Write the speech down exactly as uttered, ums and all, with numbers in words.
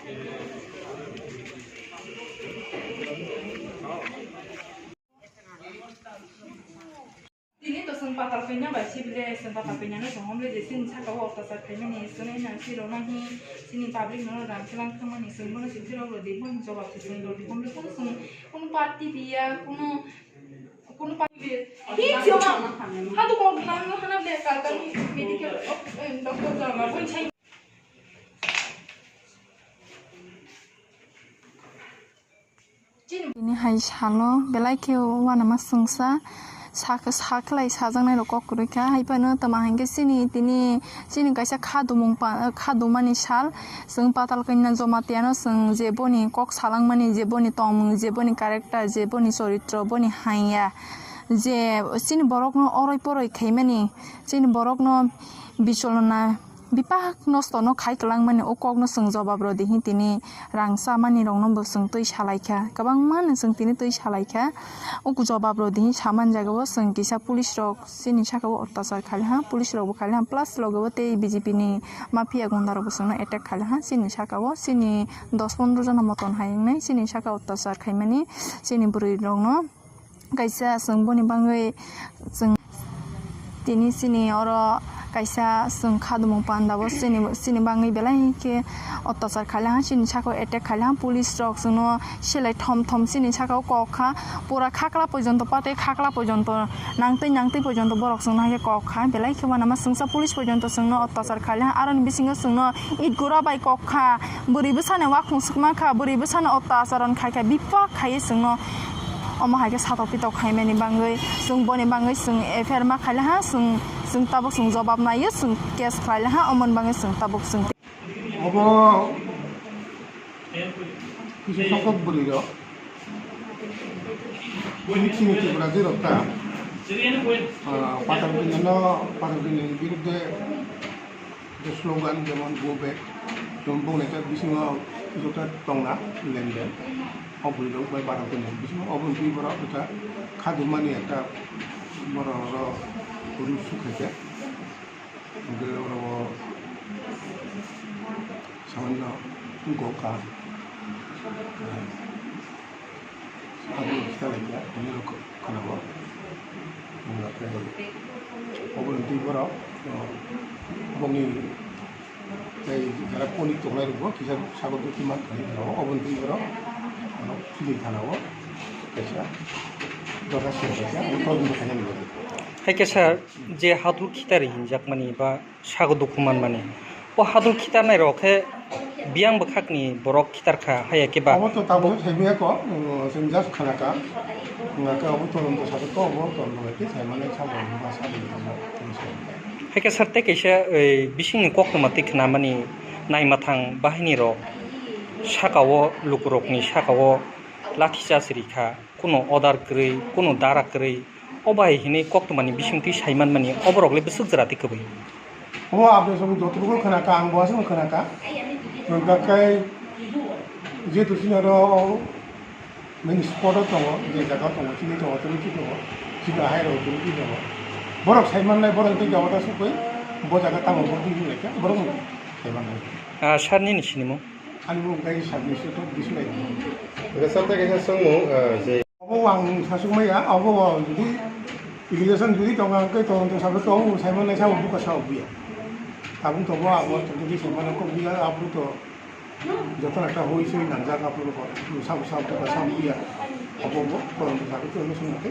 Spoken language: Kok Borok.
Tini to chwng patal kanya bai sibile, chwng patal kanya no chwng homle je chini saka o ottachar khaimani, chwng ena siro nang hi chini public no rang chwlang thangmani, chwng bono chwng phirok rodi, bono jobab se chwng rodi, homle kono chwng kono party biya, kono kono party biya. Hi choma, ha to kok nang no hana ble kal kal medical, eh, doctor jama, boi chai. Chini hai salo belai khe uanama chwngsa sak-, sakhlai sajaknai rok kok kwrwi kha. Hai phano tama hinkhe chini tini, chini kaisa khadumung pa-, khadumani sal. Chwng patal kanya Jamatia no chwng je boni kok salangmani, je boni tongmung, je boni character, je boni choritro, boni hanya, je chini borokno oroi poroi khaimani, chini borokno bicholona bipak nosto no khai kwlangmani o kokno chwng jobab rodi hin tini rang chamani rokno bo chwng twi salaikha, kwbangma no chwng tini twi salaikha. O jobab rodi hin saman jagao chwng kisa police rok chini saka o ottachar khailiha, police rok bo khailiha, plus loge o tei B J P ni mafia gunda rok bo chwngno attack khailiha chini saka o, chini dos pondro jona moton hai wngnai chini saka ottachar khaimani chini bwrwi rokno. Kaisa chwng boni bagwi chwng tini chini oro kaisa chwng khadumung panda o chini, chini bagwi belai khe ottachar khailiha, chini saka o attack khailiha, police rok chwngno selai thom thom chini saka o kok kha, pura khakla pojonto, patei khakla pojonto, nangtwi nangtwi pojonto borok chwngno hai khe kok kha, belai khe uanama chwngsa police pojonto chwngno ottachar khailiha, aroni bisingo chwngno it gura bai kok kha, bwrwi bwsani wakhung swkma kha, bwrwi bwsani ottachar khai kha, bipak khaiwi chwngno. Omo hai khe satok pitok khaimani bagwi, chwng boni bagwi chwng F I R ma khailiha, chwng, chwng tabuk chwng jobab naio, chwng case khlailiha, omoni bagwi chwng tabuk chwng. Obo kisa songkok bwrwi rok, chini, chini Tripura jirok ta, ah, patal kanya no, patal kanya ni birudde je slogan jemon go back, jemon bongnaijak bisingo joto tongna lenden. O bwrwi rok bai bathang tongmani bisingo obo wngtwi borok ekta khadumani ekta borok oro ruk sukhaikha. Hwnkhe oro o samanino gokha. Abo kisa laikha, hwnwi rok khwnao. Hwnba khe oboni twi borok, o, bongni tei jara ponik tongnai rokbo kisa sago dukhi man thani rw, oboni twi borok, ano, chini thana o kaisa doga sero kaisa, ano, todonto khainani bagwi. Hai khe sir, je hadul khitari hinjakmani ba sago dukhu manmani. O hadul khitarnai rok khe biyang bwkhakni borok khitar kha, haya khe ba. Obo to tabuk bo- saimaya ko, um, chwng just khana kha. Wngkha khe obo todonto sajakha, obo todonto bai khe saimani sabo ba sabo. Hai khe sir tei kaisa, eh, bisingni koktwma twi khnamani naima thang bahini rok saka o lukurokni saka o lathi charge ri kha, kuno order kwrwi, kuno dara kwrwi. O bai hinwi koktwmani bisingtwi sai manmani, oborok le bwswk jora tei kwbwi. Obo aboni song jotobo khwna kha, ang bo aswk khwna kha. Hwnka khe jehetu chini oro main spot o tongo, je jaga o tongo, chini tongo, tini ki tongo, chini hai rok tini ki tongo. Borok sai mannai, borok tei jaga ta sukoi, bo jaga tamo bo tini lai kha, borok sai mannai. Ah, sir nini sinimung? Ani mung kai sir ni se to bisu lai. Resa ta kaisa songmung, ah, je Obo ang sasuk maya, obo jodi irrigation jodi tongo, ang khe tongo, tongo, sabe to, obo Simon nai sabo buka sabo buya. Tabuk to bo abo to jodi Simon ko buya, abo to joto ekta hoi soi nangjak, abo ko sabo sabo buka sabo buya. Obo bo korom to sabe to, obo sung khe.